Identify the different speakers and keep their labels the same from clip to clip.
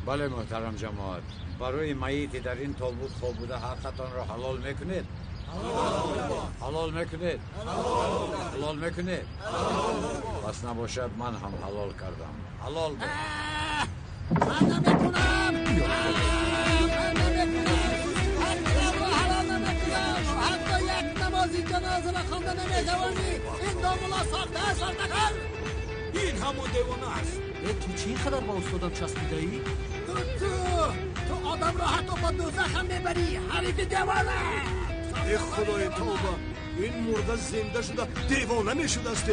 Speaker 1: Бале, муҳтарам ҷамоат, барои майите дар ин тобут хоб буда ҳаққатонро ҳалол мекунед? Ҳалол мекунед? Ҳалол мекунед? Пас набошад, ман ҳам ҳалол кардам. Ҳалол бод.
Speaker 2: Ман намекунам! Ман намекунам! Ҳаққамро ҳалол намекунам! Ҳатто як намози ҷанозаро хонда наметавонӣ! Ин домулло сохта, сохтакор!
Speaker 3: Ин ҳамон девона аст.
Speaker 4: Ту чӣ ин қадар ба устодам часпидаӣ?
Speaker 2: Ту одамро ҳатто ба дӯзах ҳам мебарӣ, ҳарифи девона!
Speaker 3: Э худои тавба, ин мурда зинда шуда девона мешудаст.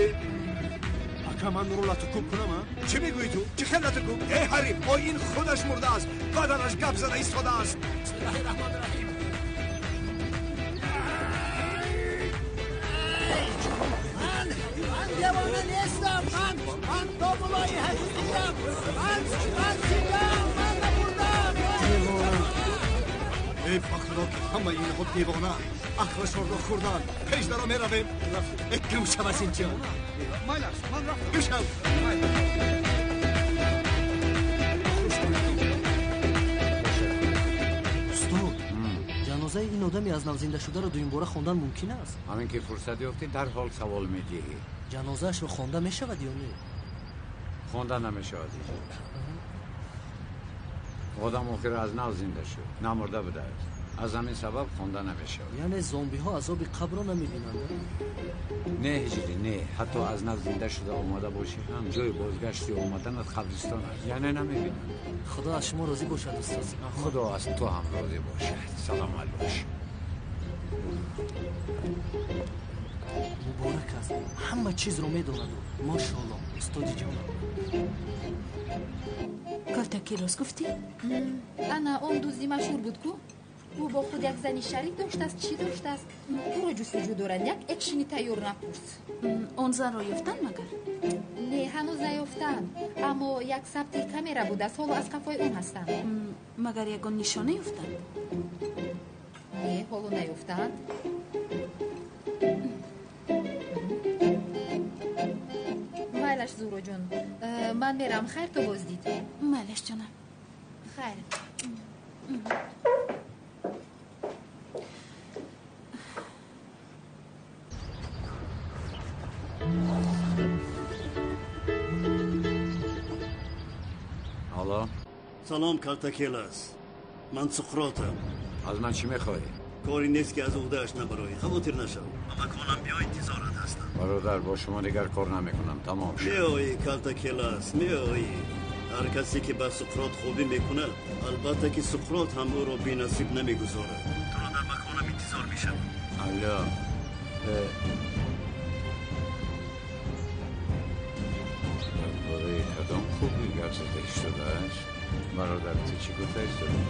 Speaker 3: Ака, ман ӯро латукӯб кунам, а? Чӣ мегӯӣ ту? Чӣ хел латукӯб? Э ҳариф, ой ин худаш мурда аст, баданаш гап зада истодааст.
Speaker 2: Бисмиллаҳи раҳмони раҳим. Ман девона нестам, ман домуллои ҳақиқиям. Ман зиндаам, ман намурдаам.
Speaker 3: Э ба худо ки ҳамаи инҳо девона, ақлашонро хӯрданд. Пеш даро меравем. Э гум шав аз инҷо. Гум шав.
Speaker 4: Устод, ҷанозаи ин одами аз нав зинда шударо дуюмбора хондан мумкин аст?
Speaker 1: Ҳамин ки фурсат ёфтӣ, дарҳол савол медиҳӣ.
Speaker 4: Ҷанозаашро хонда мешавад ё не?
Speaker 1: Хонда намешавад. Одам охир аз нав зинда шуд, намурда будааст. Аз ҳамин сабаб хонда намешавад.
Speaker 4: Яъне зомбиҳо азоби қабрро намебинанд?
Speaker 1: Не, ҳиҷрӣ, не. Ҳатто аз нав зинда шуда омада бошӣ ҳам ҷои бозгашти омаданат қабристон аст. Яъне намебинанд.
Speaker 4: Худо аз шумо розӣ бошад, устод.
Speaker 1: Худо аз ту ҳам розӣ бошад. Саломат бош.
Speaker 4: Муборак аст, ҳама чизро медонаду. Мошоалло, устоди ҷонам.
Speaker 5: Калтакелос гуфтӣ?
Speaker 6: Ана он дузди машҳур буд ку? Ӯ бо худ як зани шарик доштааст, чӣ доштааст? Ӯро ҷустуҷӯ доранд, як экшени тайёр напурс.
Speaker 5: Он занро ёфтанд магар?
Speaker 6: Не, ҳанӯз наёфтанд, аммо як сабти камера будааст, ҳоло аз қафои он ҳастанд.
Speaker 5: Магар ягон нишона ёфтанд?
Speaker 6: Не, ҳоло наёфтанд. Майлаш, Зуроҷон, ман мерам. Хайр то боздид.
Speaker 5: Майлаш, ҷонам.
Speaker 6: Хайр.
Speaker 1: Алло.
Speaker 7: Салом, Калтакелас. Ман Суқротам.
Speaker 1: Аз ман чӣ мехоҳӣ?
Speaker 7: Коре нест ки аз уҳдааш набароӣ. Хавотир нашав. Ба маконам биё, интизорат ҳастам.
Speaker 1: Бародар, бо шумо дигар кор намекунам. Тамом шуд.
Speaker 7: Меоӣ, Калтакелас, меоӣ. Ҳар касе ки ба Суқрот хубӣ мекунад, албатта ки Суқрот ҳам ӯро бенасиб намегузорад. Туро дар маконам интизор мешавам.
Speaker 1: Алло. Дар бораи кадом хубӣ гап зада истодааст? Бародар, ту чӣ гуфта истодаӣ?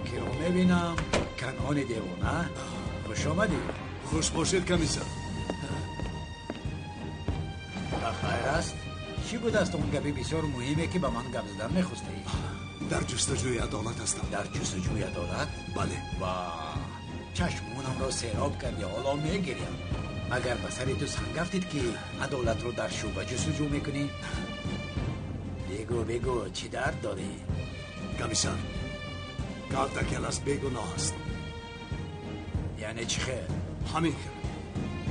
Speaker 2: Киро мебинам? Канъони девона. Хуш омадӣ.
Speaker 3: Хуш бошед, комиссар.
Speaker 2: Ба хайр аст? Чӣ будааст он гапи бисёр муҳиме ки ба ман гап задан мехостаӣ?
Speaker 3: Дар ҷустуҷӯи адолат ҳастам.
Speaker 2: Дар ҷустуҷӯи адолат?
Speaker 3: Бале.
Speaker 2: Ва чашмонамро сероб кардӣ, ҳоло мегирям. Магар ба сари ту санг афтид ки адолатро дар шӯъба ҷустуҷӯ мекунӣ? Бигӯ, бигӯ, чӣ дард дорӣ?
Speaker 3: Комиссар, Калтакелас бегуноҳ аст.
Speaker 2: Яъне чӣ хел?
Speaker 3: Ҳамин хел.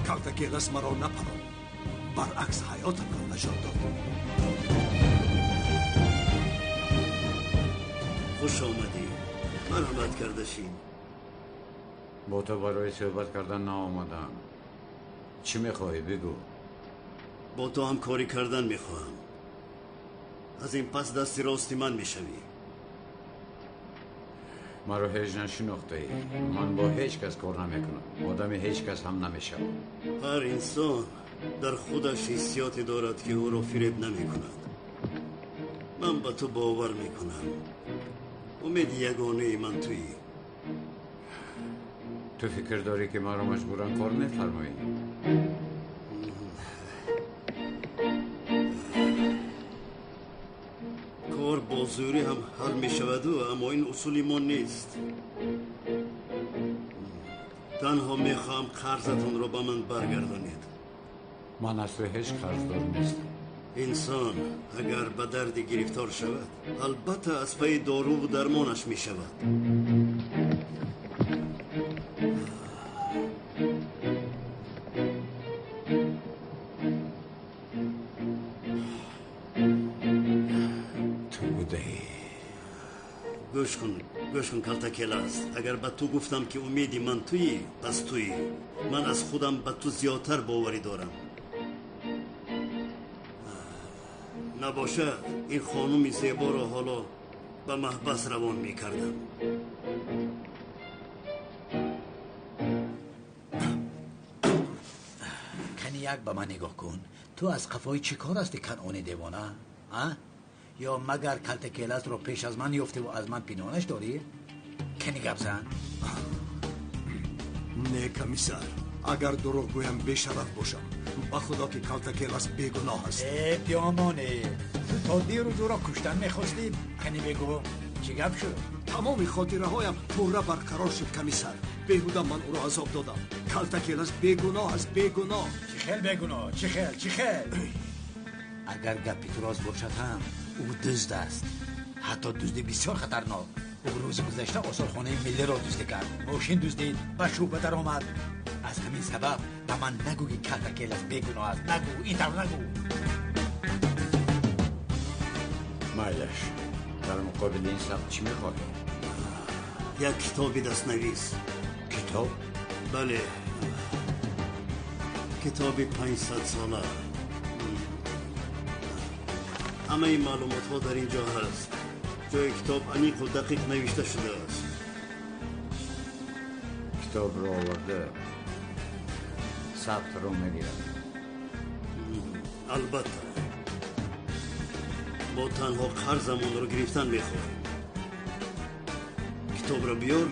Speaker 3: Калтакелас маро напаронд, баръакс ҳаётамро наҷот дод.
Speaker 7: Хуш омадӣ. Марҳамат карда шин.
Speaker 1: Бо ту барои суҳбат кардан наомадам. Чӣ мехоҳӣ, бигӯ.
Speaker 7: Бо ту ҳамкорӣ кардан мехоҳам. Аз ин пас дасти рости ман мешавӣ.
Speaker 1: Маро ҳеҷ нашинохтаӣ. Ман бо ҳеҷ кас кор намекунам. Одами ҳеҷ кас ҳам намешавам.
Speaker 7: Ҳар инсон дар худаш ҳиссиёте дорад ки ӯро фиреб намекунад. Ман ба ту бовар мекунам. Умеди ягонаи ман туӣ.
Speaker 1: Ту фикр дорӣ ки маро маҷбуран кор мефармоӣ?
Speaker 7: Кор бо зӯрӣ ҳам ҳал мешаваду, аммо ин усули мо нест. Танҳо мехоҳам қарзатонро ба ман баргардонед.
Speaker 1: Ман аз ту ҳеҷ қарздор нестам.
Speaker 7: Инсон агар ба дарде гирифтор шавад, албатта аз пайи доруву дармонаш мешавад.
Speaker 1: Ту будаӣ.
Speaker 7: Гӯш кун, гӯш кун, Калтакелас. Агар ба ту гуфтам, ки умеди ман туӣ, пас туӣ. Ман аз худам ба ту зиёдтар боварӣ дорам. Набошад, ин хонуми зеборо ҳоло ба маҳбас равон мекардам.
Speaker 2: Кани як ба ман нигоҳ кун. Ту аз қафои чӣ кор ҳастӣ, Канъони девона? А? Ё магар Калтакеласро пеш аз ман ёфтеву аз ман пинҳонаш дорӣ? Кани гап зан.
Speaker 3: Не, комиссар, агар дурӯғ гӯям, бешараф бошам. Ба худо ки Калтакелас бегуноҳ аст.
Speaker 2: Э, пиёмоне, ту то дирӯз ӯро куштан мехостӣ. Кани бигӯ, чӣ гап шуд?
Speaker 3: Тамоми хотираҳоям пурра барқарор шуд, комиссар. Беҳуда ман ӯро азоб додам. Калтакелас бегуноҳ аст, бегуноҳ.
Speaker 2: Чӣ хел бегуноҳ? Чӣ хел, чӣ хел? Агар гапи ту рост бошад ҳам, ӯ дузд аст. Ҳатто дузди бисёр хатарнок. Ӯ рӯзи гузашта осорхонаи миллиро дуздӣ кард, мошин дуздид, ба шӯъба даромад. Аз ҳамин сабаб ба ман нагӯ, ки Калтакелас бегуноҳ аст. Нагӯ, ин тавр нагӯ.
Speaker 1: Майлаш, дар муқобили ин сабт чӣ мехоҳӣ?
Speaker 7: Як китоби дастнавис.
Speaker 1: Китоб?
Speaker 7: Бале, китоби 500-сола. Ҳамаи маълумотҳо дар ин ҷо ҳаст. Ҷои китоб аниқу дақиқ навишта шудааст.
Speaker 1: Китобро оварда, сабтро мегирам.
Speaker 7: Албатта, мо танҳо қарзамонро гирифтан мехоҳем. Китобро биёр,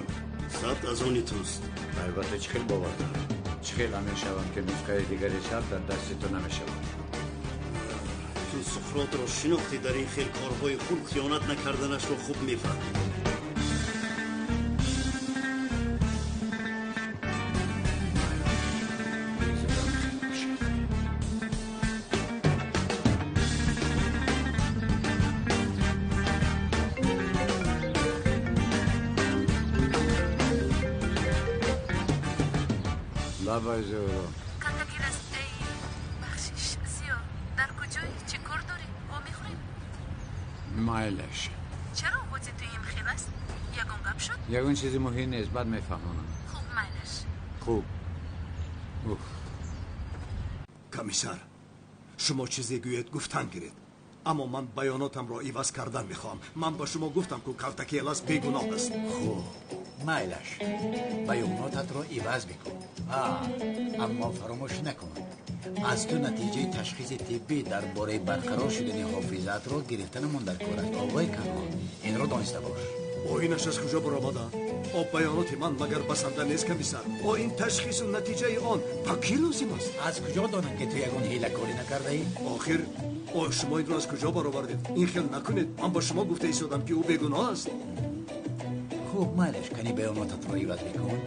Speaker 7: сабт аз они туст.
Speaker 1: Албатта, чӣ хел бовар кунам? Чӣ хел амин шавам, ки нусхаи дигари сабт дар дасти ту намешавад?
Speaker 7: Ту Суқротро шинохтӣ, дар ин хел корҳои хурд хиёнат накарданашро хуб мефаҳмӣ.
Speaker 1: Бигзорам хел бошад. Лабай, Зуҳро.
Speaker 5: Калтакелас, эй, бахшиш, Зиё, дар куҷоӣ? Чӣ кор дорӣ? Вомехӯрем?
Speaker 1: Майлаш.
Speaker 5: Чаро овози ту ин хел аст? Ягон гап шуд?
Speaker 1: Ягон чизи муҳим нест, баъд мефаҳмонам.
Speaker 5: Хуб, майлаш.
Speaker 1: Хуб. Уф.
Speaker 3: Комиссар, шумо чизе гӯед, гуфтан гиред, аммо ман баёнотамро иваз кардан мехоҳам. Ман ба шумо гуфтам, ку Калтакелас бегуноҳ аст.
Speaker 2: Хуб, майлаш, баёнотатро иваз бикун. Аммо фаромӯш накун, аз ту натиҷаи ташхиси тиббӣ дар бораи барқарор шудани ҳофизаатро гирифтанамон дар кор аст. Оғои Канъон, инро дониста бош.
Speaker 3: О, инаш аз куҷо баромада? О, баёноти ман магар басанда нест, комиссар? О, ин ташхису натиҷаи он ба кӣ лозим аст?
Speaker 2: Аз куҷо донам, ки ту ягон ҳилакорӣ накардаӣ?
Speaker 3: Охир, о, шумо инро аз куҷо баровардед? Ин хел накунед, ман ба шумо гуфта истодам, ки ӯ бегуноҳ аст.
Speaker 2: Хуб, майлаш, кани баёнотатро иваз бикун.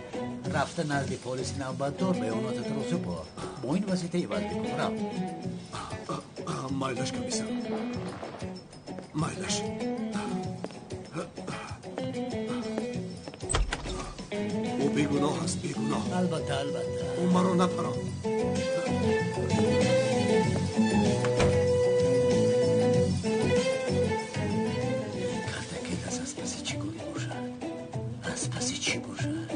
Speaker 2: Рафта назди полиси навбатдор баёнотатро супор, бо ин восита иваз бикун. Рав.
Speaker 3: Майлаш, комиссар, майлаш. Ӯ бегуноҳ аст, бегуноҳ.
Speaker 2: Албатта, албатта.
Speaker 3: Ӯ маро напаронд.
Speaker 2: Калтакелас аз паси чӣ коре бошад? Аз паси чӣ бошад?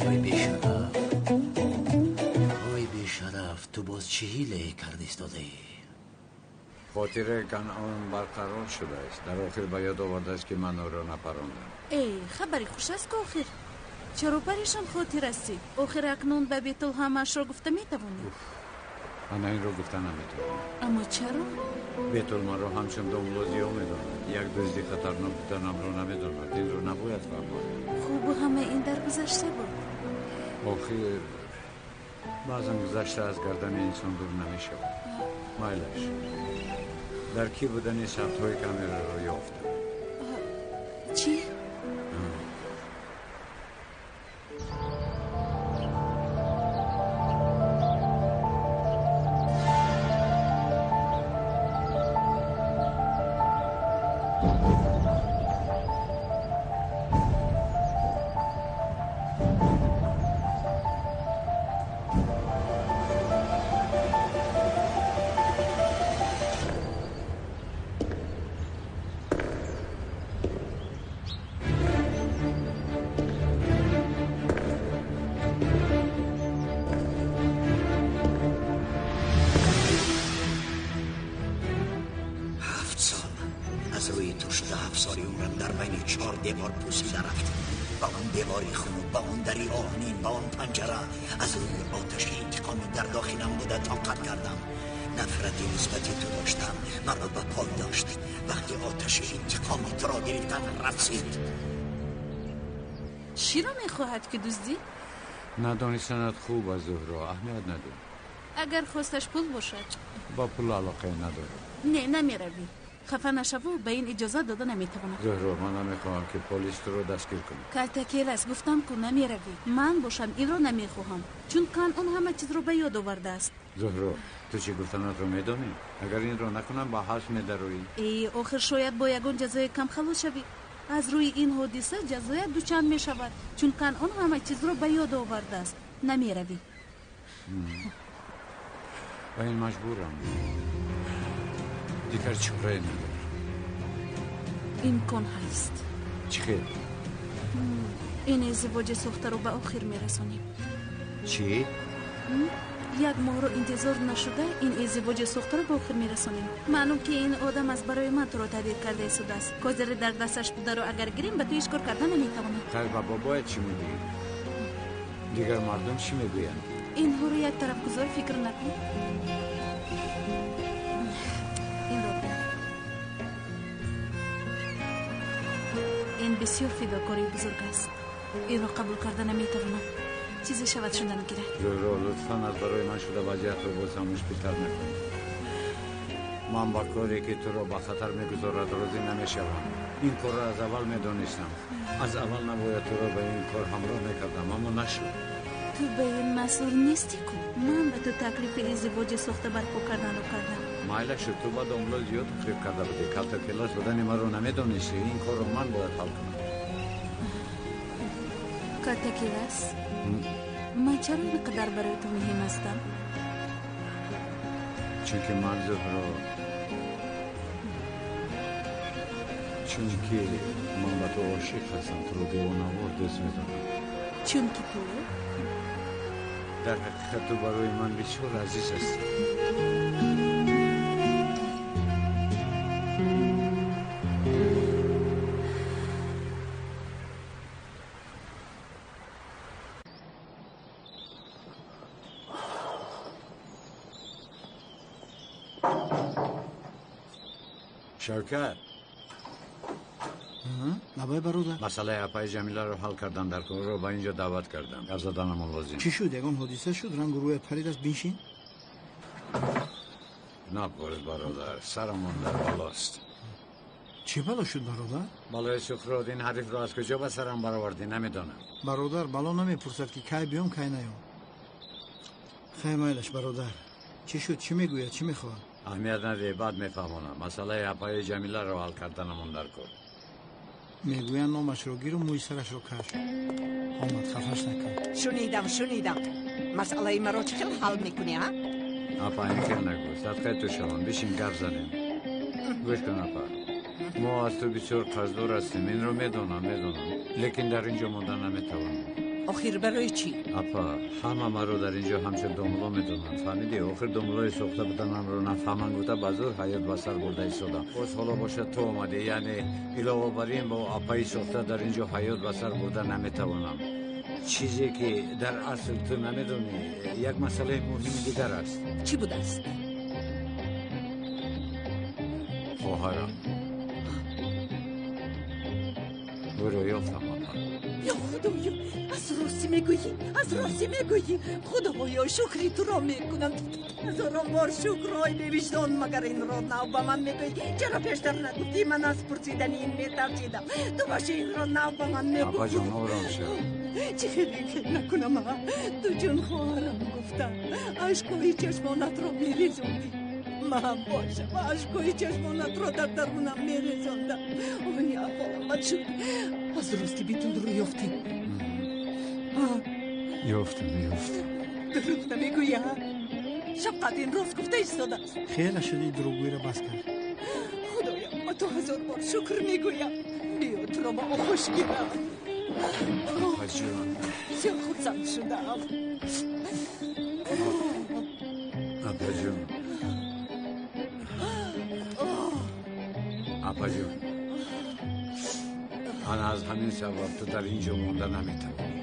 Speaker 2: Ой, бешараф, ой, бешараф, ту боз чӣ ҳилае карда истодаӣ?
Speaker 1: Хотираи Канъон барқарор шудааст. Дар охир ба ёд овардааст, ки ман ӯро напарондам.
Speaker 5: Эй, хабари хуш аст ку охир. Чаро парешон хотир ҳастӣ? Охир акнун ба Бетул ҳамаашро гуфта метавонӣ.
Speaker 1: Ана инро гуфта наметавонам.
Speaker 5: Аммо чаро?
Speaker 1: Бетул маро ҳамчун домло Зиё медонад. Як дузди хатарнок буданамро намедонад. Инро набояд фаҳмад.
Speaker 5: Хубу ҳама ин дар гузашта буд.
Speaker 1: Охир баъзан гузашта аз гардани инсон дур намешавад. Майлаш, дар кӣ будани сабтҳои камераро ёфтам.
Speaker 5: Чӣ?
Speaker 8: 67 соли умрам дар байни 4 девор пусида рафт. Ба он девори хунук, ба он дари оҳанин, ба он панҷара аз рӯи оташи интиқоми дар дохилам буда тоқат кардам. Нафрати нисбати ту доштам, маро ба пой дошт. Вақти оташи интиқоми туро гирифтан расид.
Speaker 5: Чиро мехоҳад ки дуздӣ?
Speaker 1: Надонистанат хуб аз Зуҳро, аҳамият надиҳ.
Speaker 5: Агар хосташ пул бошад.
Speaker 1: Ба пул алоқае надорам.
Speaker 5: Не, намеравӣ. Хафа нашаву, ба ин иҷозат дода наметавонам.
Speaker 1: Зуҳро, ман намехоҳам ки полис туро дастгир кунад.
Speaker 5: Калтакелас, гуфтам ку намеравӣ. Ман бошам инро намехоҳам, чун Канъон ҳама чизро ба ёд овардааст.
Speaker 1: Зуҳро, ту чӣ гуфтанатро медонӣ? Агар инро накунам, ба ҳабс медароӣ.
Speaker 5: Э, охир шояд бо ягон ҷазои кам халос шавӣ. Аз рӯи ин ҳодиса ҷазоят дучанд мешавад, чун Канъон ҳама чизро ба ёд овардааст. Намеравӣ.
Speaker 1: Ба ин маҷбурам. Дигар чорае надорам.
Speaker 5: Имкон ҳаст.
Speaker 1: Чӣ хел?
Speaker 5: Ин издивоҷи сохтаро ба охир мерасонем.
Speaker 1: Чӣ?
Speaker 5: Як моҳро интизор нашуда ин издивоҷи сохтаро ба охир мерасонем. Маълум ки ин одам аз барои ман туро таҳдид карда истодааст. Козири дар дасташ бударо агар гирем, ба ту ҳеҷ кор карда наметавонад.
Speaker 1: Хайр, ба бобоят чӣ мегӯӣ? Дигар мардум чӣ мегӯянд?
Speaker 5: Инҳоро як тараф гузор, фикр накун. Инро бин. Ин бисёр фидокории бузург аст. Инро қабул карда наметавонам. Чизе шавад шудан гирад.
Speaker 1: Зуҳро, лутфан аз барои ман шуда вазъиятро боз ҳам мушкилтар накун. Ман ба коре ки туро ба хатар мегузорад розӣ намешавам. Ин корро аз аввал медонистам. Аз аввал набояд туро ба ин кор ҳамроҳ мекардам, аммо нашуд.
Speaker 5: Ту ба ин масъул нестӣ ку. Ман ба ту таклифи издивоҷи сохта барпо карданро кардам.
Speaker 1: Майла шуд, ту ба домло зиёд фиреб карда будӣ. Калтакелас будани маро намедонистӣ. Ин корро ман бояд ҳал кунам.
Speaker 5: Калтакелас, ман чаро ин қадар барои ту муҳим ҳастам?
Speaker 1: Чунки ман Зуҳро, чунки ман ба ту ошиқ ҳастам, туро девонавор дӯст медорам.
Speaker 5: Чунки ту
Speaker 1: дар ҳақиқат ту барои ман бисёр азиз ҳастӣ. Шавкат.
Speaker 9: Лабай бародар.
Speaker 1: Масъалаи апаи Ҷамиларо ҳал кардам, дар корро ба инҷо даъват кардам. Гап заданамон лозим.
Speaker 9: Чӣ шуд? Ягон ҳодиса шуд? Рангу рӯят парид аст, биншин.
Speaker 1: Напурс, бародар, сарамон дар балост.
Speaker 9: Чӣ бало шуд, бародар?
Speaker 1: Балои Сухрод, ин ҳарифро аз куҷо ба сарам баровардӣ намедонам.
Speaker 9: Бародар, бало намепурсад ки кай биём, кай наём. Хай майлаш, бародар. Чӣ шуд? Чӣ мегӯяд? Чӣ мехоҳад?
Speaker 1: Аҳамият надиҳ, баъд мефаҳмонам. Масъалаи апаи Ҷамиларо ҳал карданамон дар кор.
Speaker 9: Мегӯянд номашро гиру мӯи сарашро каш. Омад, хафаш накун.
Speaker 10: Шунидам, шунидам. Масъалаи маро чӣ хел ҳал мекунӣ, а?
Speaker 1: Апа, ин хел нагӯ. Садқаи ту шавам. Бишин, гап занем. Гӯш кун, апа. Мо аз ту бисёр қарздор ҳастем. Инро медонам, медонам. Лекин дар ин ҷо монда наметавонам.
Speaker 10: Охир барои чӣ?
Speaker 1: Апа, ҳама маро дар ин ҷо ҳамчун домло медонанд. Фаҳмидӣ? Охир домлои сохта буданамро нафаҳманд гуфта ба зӯр ҳаёт ба сар бурда истодам. Боз ҳоло бошад ту омадӣ. Яъне илова бар ин бо апаи сохта дар ин ҷо ҳаёт ба сар бурда наметавонам. Чизе ки дар асл ту намедонӣ, як масъалаи муҳими дигар аст.
Speaker 10: Чӣ будааст?
Speaker 1: Хоҳарам. Ӯро ёфтам, апа.
Speaker 10: Ё Худоё, аз ростӣ мегӯӣ, аз ростӣ мегӯӣ. Худоё, шукри туро мекунам. Ҳазорон бор шукр, ой бевиҷдон, магар инро нав ба ман мегӯӣ? Чаро пештар нагуфтӣ? Ман аз пурсидани ин метарсидам. Ту боши инро нав ба ман мегӯӣ.
Speaker 1: Апаҷон, ором шав.
Speaker 10: Чӣ хеле хел накунам, а? Ту чун хоҳарам гуфта, ашкҳои чашмонатро мерезондӣ. Ман бошам, ашкҳои чашмонатро дар дарунам мерезондам. Ой, аҳволам бад шуд. Аз рости битунро ёфтӣ?
Speaker 1: Ёфтам, ёфтам.
Speaker 10: Дурӯғ намегӯӣ, а? Шафқат ин рост гуфта истодааст.
Speaker 9: Хеле шуд, ин дурӯғгӯиро бас кард.
Speaker 10: Худоё, ба ту ҳазор бор шукр мегӯям. Биё туро ба оғӯш гирам.
Speaker 1: Апаҷон.
Speaker 10: Бисёр хурсанд шудам.
Speaker 1: Апаҷон. Апаҷон. Ана аз ҳамин сабаб ту дар ин ҷо монда наметавонӣ.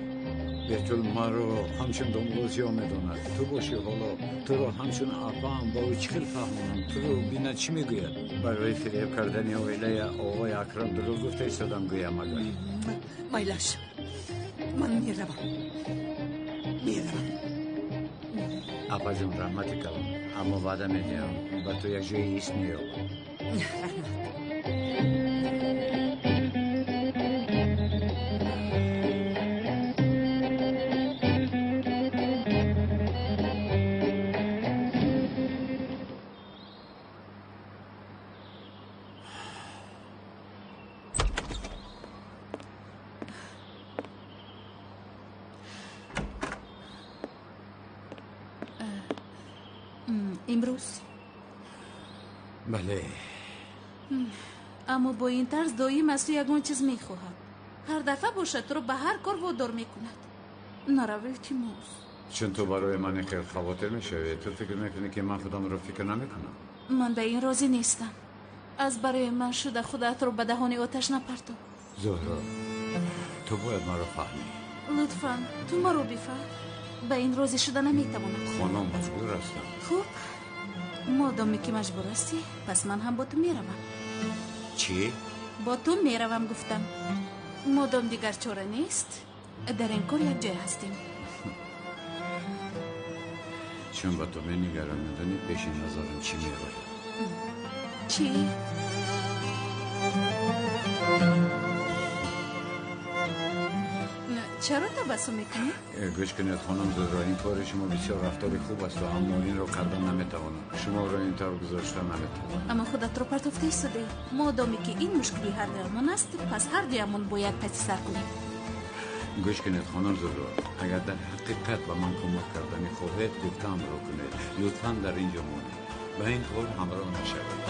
Speaker 1: Бетул маро ҳамчун домлозиё медонад. Ту бошӣ ҳоло туро ҳамчун апаам ба ӯ чӣ хел фаҳмонам? Туро бинад чӣ мегӯяд? Барои фиреб кардани оилаи оғои Акрам дурӯғ гуфта истодам гӯям агар.
Speaker 10: Майлаш, ман меравам. Меравам.
Speaker 1: Апаҷон, раҳмати калон, аммо ваъда медиҳам ба ту як ҷои ист меёбам.
Speaker 10: Раҳмат.
Speaker 5: Имрӯз?
Speaker 1: Бале.
Speaker 5: Аммо бо ин тарз доим аз ту ягон чиз мехоҳад. Ҳар дафъа бошад туро ба ҳар кор водор мекунад. Нарав, илтимос.
Speaker 1: Чун ту барои ман ин хел хавотир мешавӣ, ту фикр мекунӣ ки ман худамро фикр намекунам?
Speaker 5: Ман ба ин розӣ нестам. Аз барои ман шуда худатро ба даҳони оташ напартов.
Speaker 1: Зуҳро, ту бояд маро фаҳмӣ.
Speaker 5: Лутфан, ту маро бифаҳм. Ба ин розӣ шуда наметавонам.
Speaker 1: Хонум, маҷбур ҳастам.
Speaker 5: Хуб, модоме ки маҷбур ҳастӣ, пас ман ҳам бо ту меравам.
Speaker 1: Чӣ?
Speaker 5: Бо ту меравам гуфтам. Модом дигар чора нест, дар ин кор якҷоя ҳастем.
Speaker 1: Чун ба ту менигарам, медонӣ пеши назарам чӣ меояд?
Speaker 5: Чӣ? Чаро табассум мекунӣ?
Speaker 1: Гӯш кунед, хонум Зуҳро, ин кори шумо бисёр рафтори хуб аст, аммо инро кардан наметавонам. Шуморо ин тавр гузошта наметавонам.
Speaker 5: Аммо худатро партофта истодаӣ. Модоме ки ин мушкили ҳардуямон аст, пас ҳардуямон бояд паси сар кунем.
Speaker 1: Гӯш кунед, хонум Зуҳро, агар дар ҳақиқат ба ман кӯмак кардани хоҳед, гуфтаамро кунед. Лутфан дар ин ҷо монед. Ба ин кор ҳамроҳ нашавед.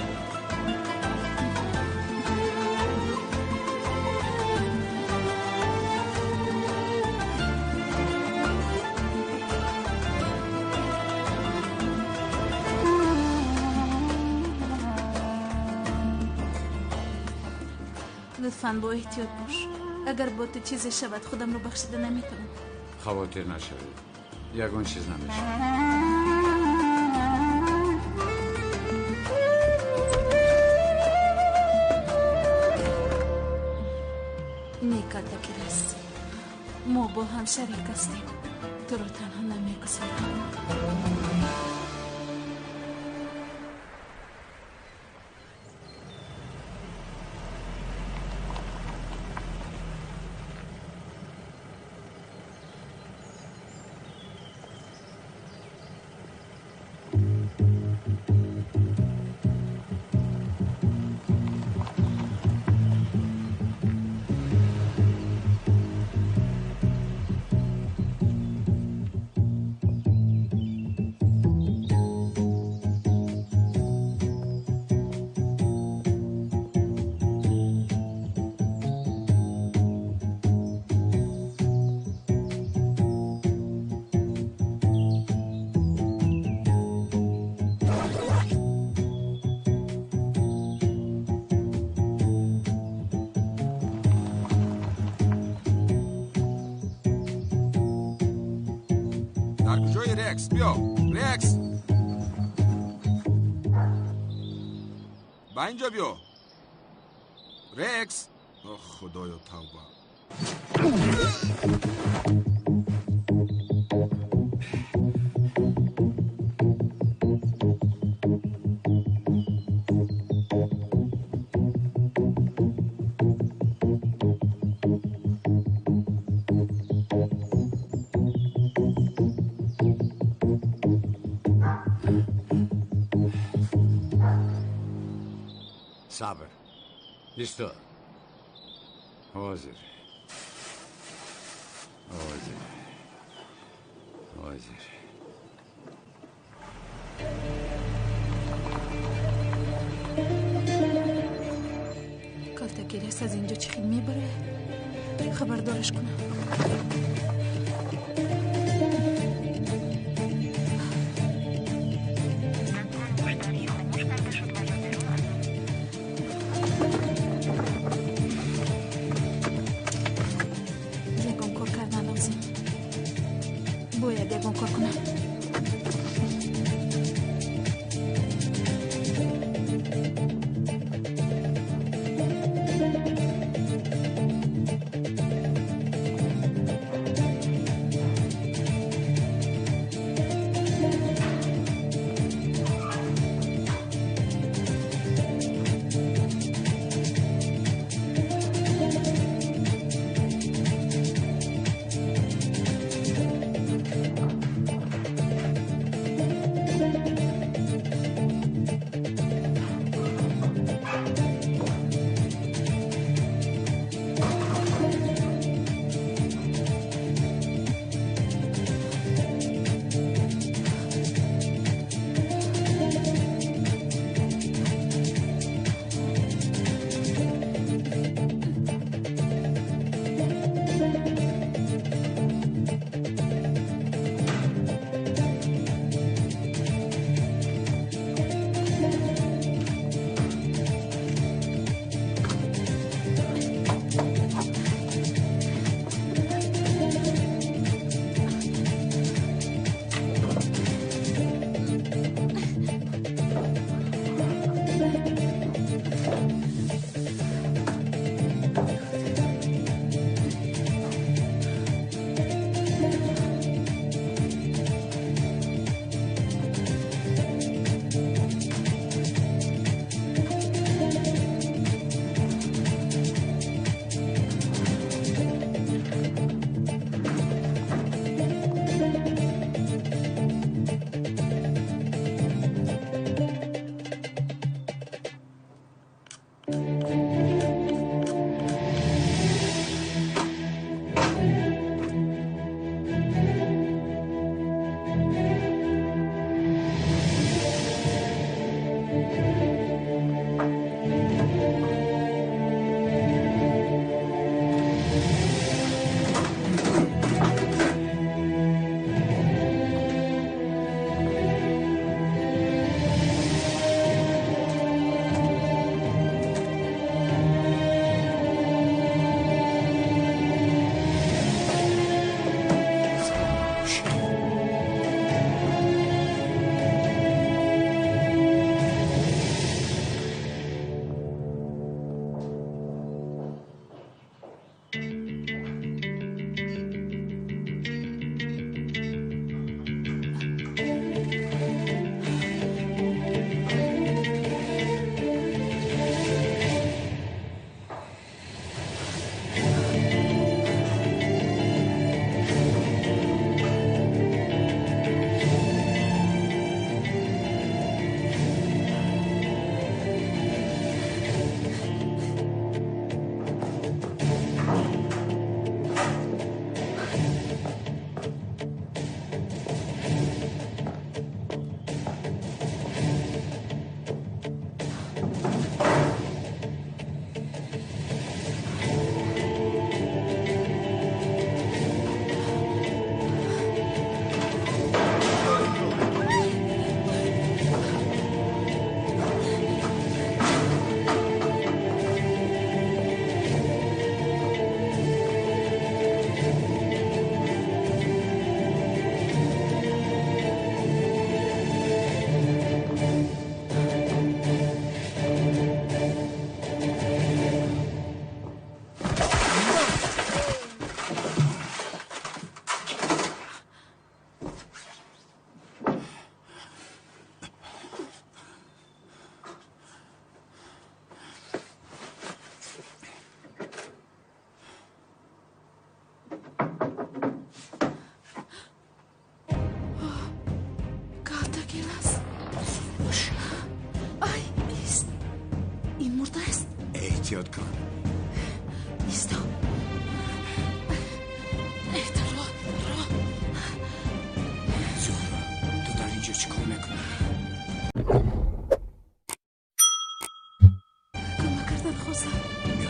Speaker 5: Лутфан бо эҳтиёт бош. Агар бо ту чизе шавад, худамро бахшида наметавонам.
Speaker 1: Хавотир нашавед, ягон чиз намешавад.
Speaker 5: Некарда ки раст, мо бо ҳам шарик ҳастем. Туро танҳо намегузорам.
Speaker 11: Рекс, биё, Рекс, ба инҷо биё, Рекс. Ох, худоё, тавба.
Speaker 1: Сабр. Исто. Ҳозир. Ҳозир. Ҳозир.
Speaker 5: Калтакерес аз инҷо чӣ хел мебарояд? Хабардораш кунам.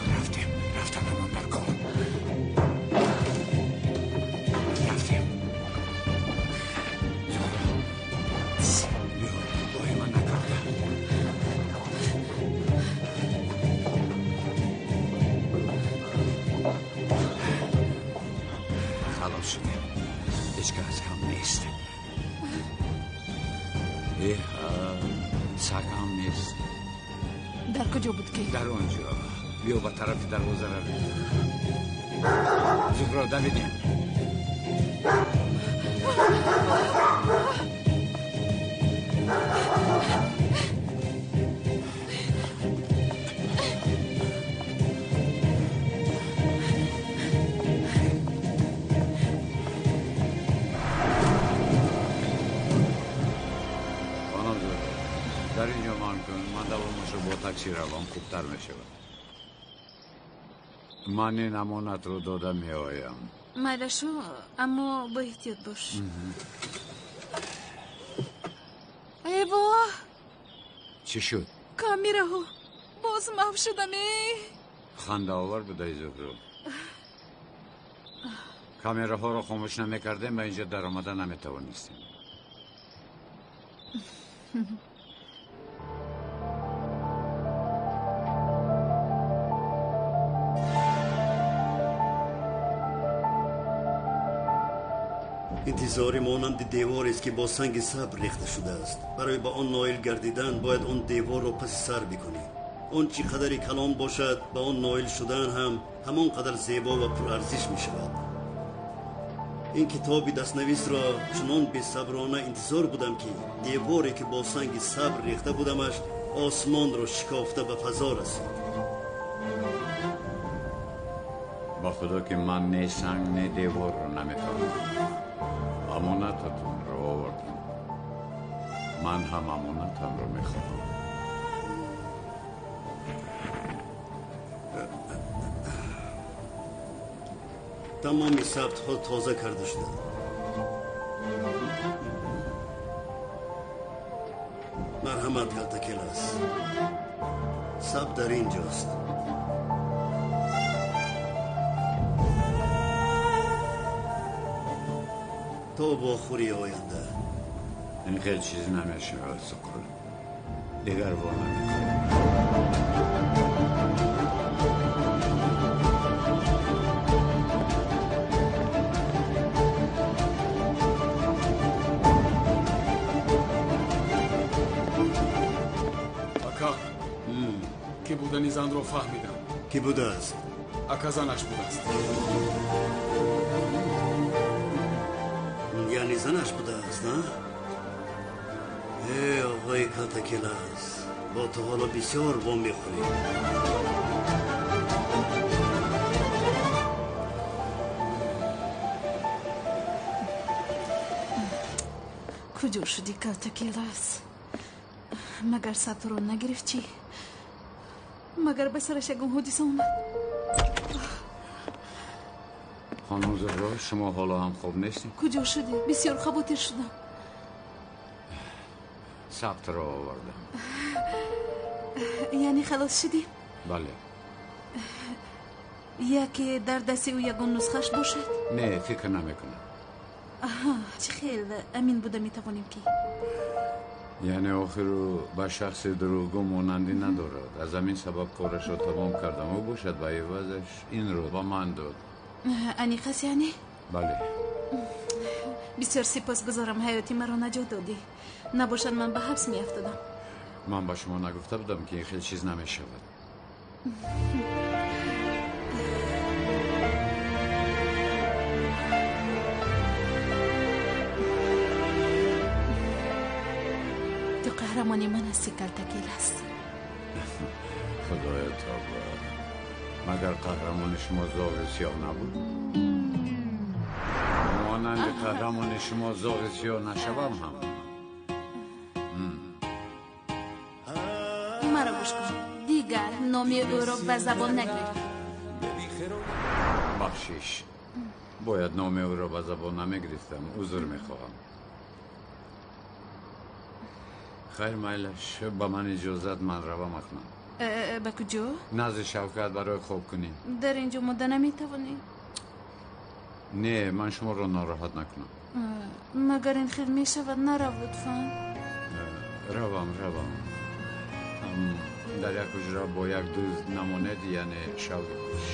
Speaker 1: Биё рафтем, рафтанамон дар кор. Рафтем. Зуҳро, биё, воҳима накарда. Халос шудем. Ҳеҷ кас ҳам нест. Эҳ, саг ҳам нест.
Speaker 5: Дар куҷо буд ки?
Speaker 1: Дар он ҷо. Биё ба тарафи дарвоза равем. Зуҳро, давидем. Хонум Зуҳро, дар ин ҷо ман кун, ман давомашро бо такси равам, хубтар мешавад. Ман ин амонатро дода меоям.
Speaker 5: Майлашу, аммо бо эҳтиёт бош. Эво!
Speaker 1: Чӣ шуд?
Speaker 5: Камераҳо боз маҳв шудаме.
Speaker 1: Хандаовар будаи, Зуҳро. Камераҳоро хомӯш намекардем, ба инҷо даромада наметавонистем.
Speaker 7: Интизорӣ монанди деворест, ки бо санги сабр рехта шудааст. Барои ба он ноил гардидан бояд он деворро паси сар бикунӣ. Он чӣ қадари калон бошад, ба он ноил шудан ҳам ҳамон қадар зебо ва пурарзиш мешавад. Ин китоби дастнависро чунон бесаброна интизор будам, ки деворе, ки бо санги сабр рехта будамаш, осмонро шикофта ба фазо расид.
Speaker 1: Ба худо, ки ман не санг, не деворро намефаҳмам. Амонататонро овардам. Ман ҳам амонатамро мехоҳам.
Speaker 7: Тамоми сабтҳо тоза карда шуданд. Марҳамат, Калтакелас. Сабт дар ин ҷост. То вохӯрии оянда.
Speaker 1: Ин хел чиз намешавад, Суқрот. Дигар во намехӯрем.
Speaker 11: Ака, ки будани занро фаҳмидам.
Speaker 7: Кӣ будааст?
Speaker 11: Ака, занаш будааст.
Speaker 7: Яъне занаш будааст, на? Э, оғои Калтакелас, бо ту ҳоло бисёр во мехӯрем.
Speaker 5: Куҷо шуди, Калтакелас? Магар сабтро нагирифт чӣ? Магар ба сараш ягон ҳодиса омад?
Speaker 1: Хонум Зуҳро, шумо ҳоло ҳам хоб нестед?
Speaker 5: Куҷо шудӣ? Бисёр хавотир шудам.
Speaker 1: Сабтро овардам.
Speaker 5: Яъне халос шудем?
Speaker 1: Бале.
Speaker 5: Яке дар дасти ӯ ягон нусхааш бошад?
Speaker 1: Не, фикр намекунам.
Speaker 5: Аҳа, чӣ хел амин буда метавонем ки?
Speaker 1: Яъне охир ӯ ба шахси дурӯғгӯ монандӣ надорад. Аз ҳамин сабаб корашро тамом кардам. Ӯ бошад, ба ивазаш инро ба ман дод.
Speaker 5: Аниқ аст яъне?
Speaker 1: Бале.
Speaker 5: Бисёр сипосгузорам, ҳаёти маро наҷот додӣ. Набошад, ман ба ҳабс меафтодам.
Speaker 1: Ман ба шумо нагуфта будам, ки ин хел чиз намешавад?
Speaker 5: Ту қаҳрамони ман ҳасти, Калтакелас.
Speaker 1: Худоё тавба, магар қаҳрамони шумо зоғи сиёҳ набуд? Монанди қаҳрамони шумо зоғи сиёҳ нашавам ҳам.
Speaker 5: Маро гӯш кун, дигар номи ӯро ба забон нагир.
Speaker 1: Бахшиш, бояд номи ӯро ба забон намегирифтам. Узр мехоҳам. Хайр, майлаш, ба ман иҷозат, ман равам акнун.
Speaker 5: Ба куҷо?
Speaker 1: Назди Шавкат барои хоб кунӣ.
Speaker 5: Дар инҷо монда наметавонӣ?
Speaker 1: Не, ман шуморо нороҳат накунам.
Speaker 5: Магар ин хел мешавад? Нарав, лутфан.
Speaker 1: Равам, равам. Дар як ҳуҷра бо як дузд намонед, яъне шавқи хуш.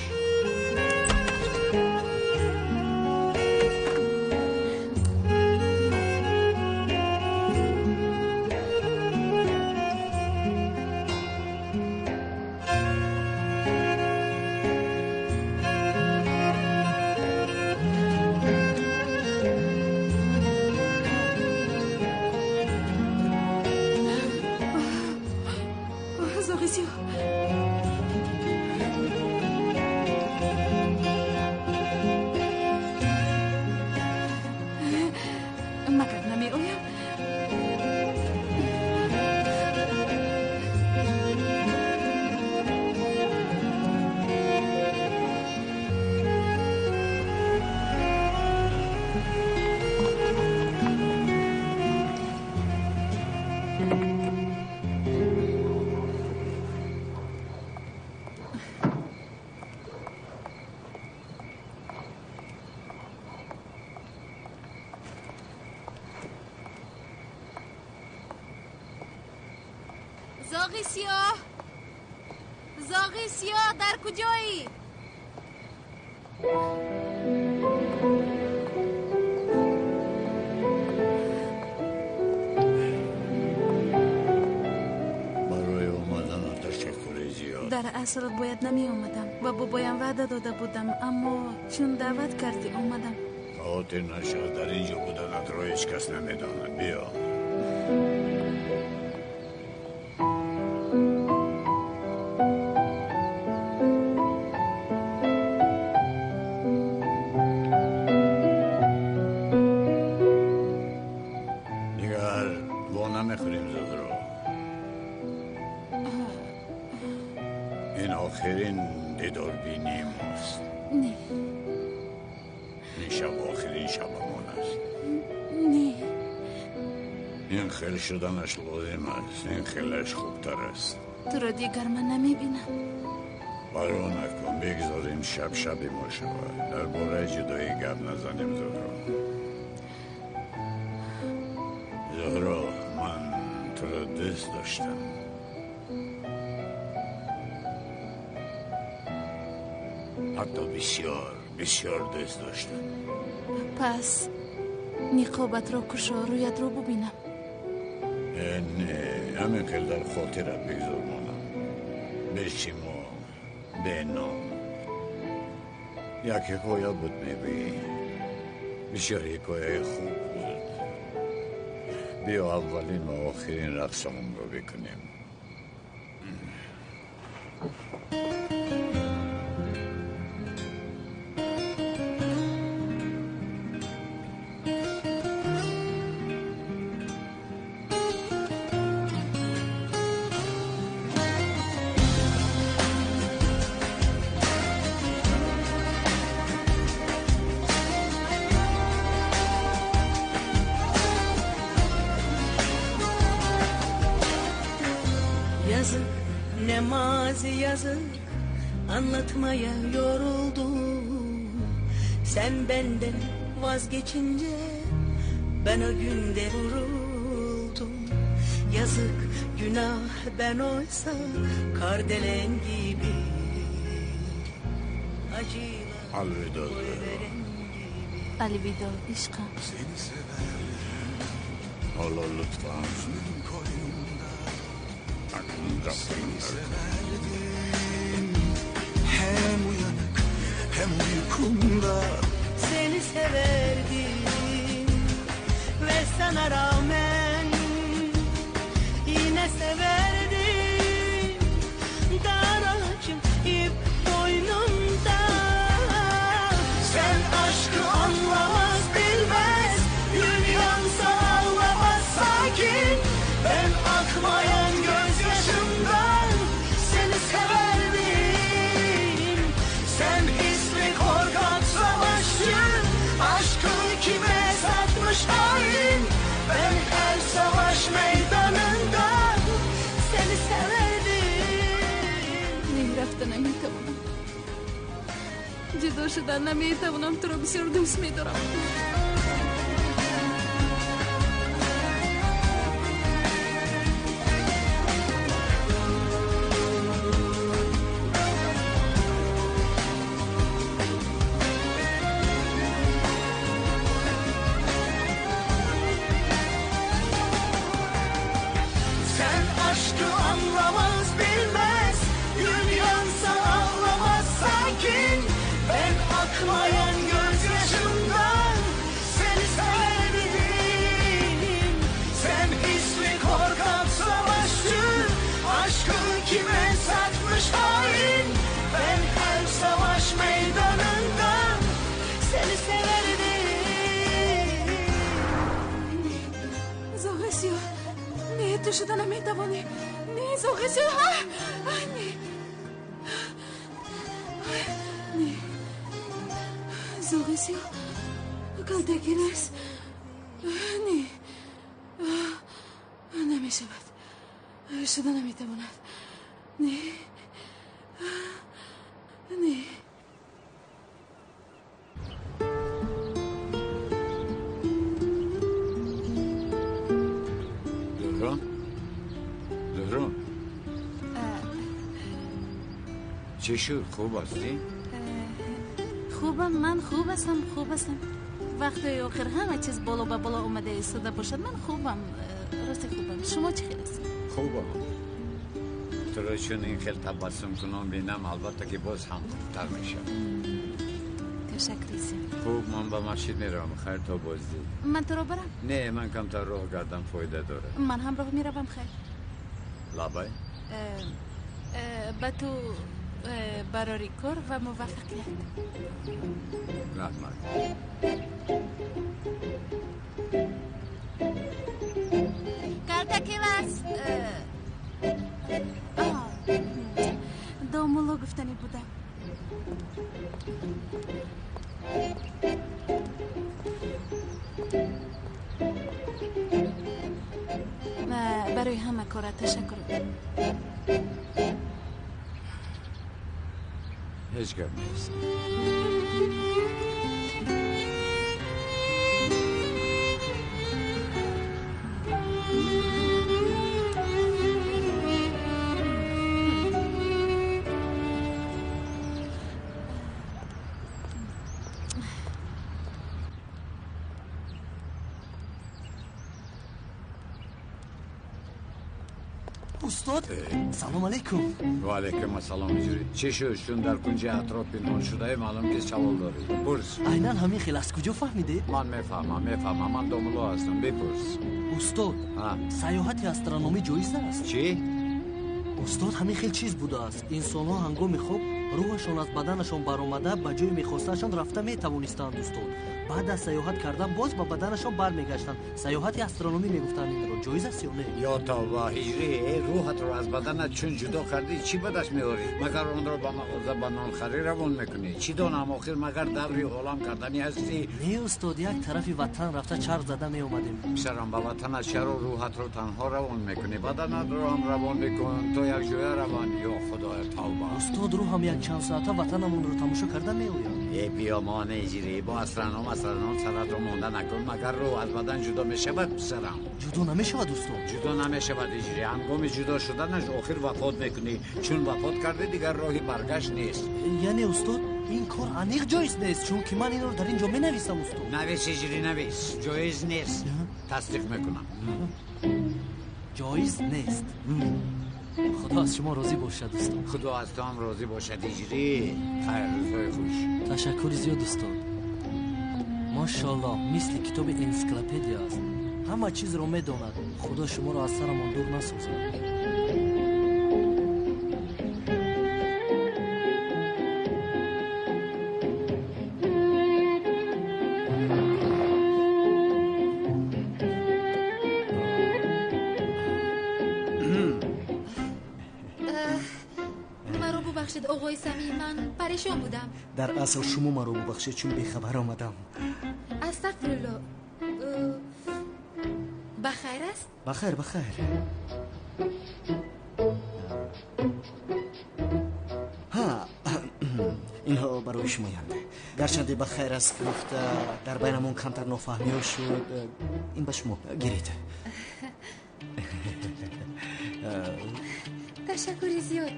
Speaker 5: Зоғи сиёҳ, зоғи сиёҳ, дар куҷоӣ?
Speaker 1: Барои омаданат ташаккури зиёд.
Speaker 5: Дар асл бояд намеомадам. Ба бобоям ваъда дода будам, аммо чун даъват кардӣ омадам.
Speaker 1: Хотир нашав, дар инҷо буданатро ҳеҷ кас намедонад. Биё. Шуданаш лозим аст, ин хелаш хубтар аст.
Speaker 5: Туро дигар ман намебинам.
Speaker 1: Парво накун, бигзорем шаб шаби мо шавад. Дар бораи ҷудоӣ гап назанем, Зуҳро. Зуҳро, ман туро дӯст доштам. Ҳатто бисёр, бисёр дӯст доштам.
Speaker 5: Пас ниқобатро кушо, рӯятро бубинам.
Speaker 1: Не, ҳамин хел дар хотират бигзор монам. Бешимо, беном. Як ҳикоя буд, мегӯӣ. Бисёр ҳикояи хуб буд. Биё аввалин ва охирин рақсамонро бикунем.
Speaker 12: Yazık anlatmaya yoruldum. Sen benden vazgeçince ben o günde vuruldum. Yazık günah, ben oysa kardelen gibi acıyla
Speaker 1: Alvido.
Speaker 5: Alvido ishqim.
Speaker 3: Seni severdim.
Speaker 1: Hala lütfen.
Speaker 3: Seni severdim. Hem uyanık hem uykumda.
Speaker 12: Seni severdim ve sana rağmen yine severdim. Dar ağacım ip boynumda.
Speaker 3: Sen aşkı anlamaz bilmez, gün yansa ağlamaz sakin. Ben akmayan gözyaşımdan seni severdim. Sen hisli korkak savaşçı, aşkı kime satmış hain. Ben
Speaker 5: Ҷудо шудан наметавонам, туро бисёр дӯст медорам. Шуда наметавонӣ. Не, Зоғисиё, не. Не. Зоғисиё, калтакилас. Не. Намешавад. Шуда наметавонад. Не. Не.
Speaker 1: Чӣ шуд? Хуб ҳастӣ?
Speaker 5: Хубам, ман хуб ҳастам, хуб ҳастам. Вақтҳои охир ҳама чиз боло ба боло омада истода бошад. Ман хубам, рости хубам. Шумо чӣ хел ҳастед?
Speaker 1: Хубам. Туро чун ин хел табассум кунон бинам, албатта ки боз ҳам хубтар мешавам.
Speaker 5: Ташаккур зиёд.
Speaker 1: Хуб, ман ба масҷид меравам. Хайр то боздид.
Speaker 5: Ман туро барам?
Speaker 1: Не, ман камтар роҳ гардам фоида дорад.
Speaker 5: Ман ҳам роҳ меравам, хайр.
Speaker 1: Лабай?
Speaker 5: Ба ту барори кор ва муваффақият.
Speaker 1: Раҳмат.
Speaker 5: Калтакилас. Домулло гуфтанӣ будам. Барои ҳама корат ташаккур.
Speaker 1: Ҳеҷ гап нест.
Speaker 4: Устод, салом алейкум.
Speaker 1: Ва алейкум ассалом. Чӣ шуд? Чун дар кунҷи атроф пинҳон шудаи, маълум ки савол дорӣ. Пурс.
Speaker 4: Айнан ҳамин хел. Аз куҷо фаҳмидед?
Speaker 1: Ман мефаҳмам, мефаҳмам. Ман домулло ҳастам. Бипурс.
Speaker 4: Устод, сайёҳати астрономӣ ҷоиз аст?
Speaker 1: Чӣ?
Speaker 4: Устод, ҳамин хел чиз будааст. Инсонҳо ҳангоми хоб рӯҳашон аз баданашон баромада ба ҷои мехостаашон рафта метавонистанд. Устод, баъд аз сайёҳат кардан боз ба баданашон бармегаштанд. Сайёҳати астрономӣ мегуфтанд инро. Ҷоиз аст ё не?
Speaker 1: Ё тавба, ҳиҷрӣ, рӯҳатро аз баданат чун ҷудо кардӣ, чӣ ба даст меорӣ? Магар онро ба мағоза ба нонхарӣ равон мекунӣ? Чӣ донам, охир магар даври олам карданӣ ҳастӣ?
Speaker 4: Не устод, як тарафи ватан рафта чарх зада меомадем.
Speaker 1: Писарам, ба ватанат чаро рӯҳатро танҳо равон мекунӣ? Баданатро ҳам равон бикун, то як ҷоя раванд. Ё худоя, тавба.
Speaker 4: Устод, рӯҳам як чанд соата ватанамонро тамошо карда меояд.
Speaker 1: Э, биёмон ҳиҷрӣ, бо астроном саратро монда накун. Магар рӯҳ аз бадан ҷудо мешавад, писарам?
Speaker 4: Ҷудо намешавад устод.
Speaker 1: Ҷудо намешавад ҳиҷрӣ. Ҳангоми ҷудо шуданаш охир вафот мекунӣ. Чун вафот кардӣ, дигар роҳи баргашт нест.
Speaker 4: Яъне устод, ин кор аниқ ҷоиз нест, чунки ман инро дар ин ҷо менависам устод.
Speaker 1: Навис ҳиҷрӣ, навис. Ҷоиз нест. Тасдиқ мекунам.
Speaker 4: Ҷоиз нест. Худо аз шумо розӣ бошад устод.
Speaker 1: Худо аз ту ҳам розӣ бошад ҳиҷрӣ. Хайр, рӯзҳои хуш.
Speaker 4: Ташаккури зиёд устод. Мошоаллоҳ, мисли китоби энсиклопедия аст. Ҳама чизро медонад. Худо шуморо аз сарамон дур насозад.
Speaker 6: Маро бубахшед оғои Самӣ, ман парешон будам.
Speaker 4: Дар асл шумо маро бубахшед, чун бехабар омадам.
Speaker 6: Астағфируллоҳ. Ба хайр аст?
Speaker 4: Ба хайр, ба хайр. Ҳа,
Speaker 13: Инҳо барои шумоянд. Гарчанде ба хайр аст гуфта, дар байнамон камтар нофаҳмиҳо шуд. Ин ба шумо, гиред.
Speaker 6: Ташаккури зиёд.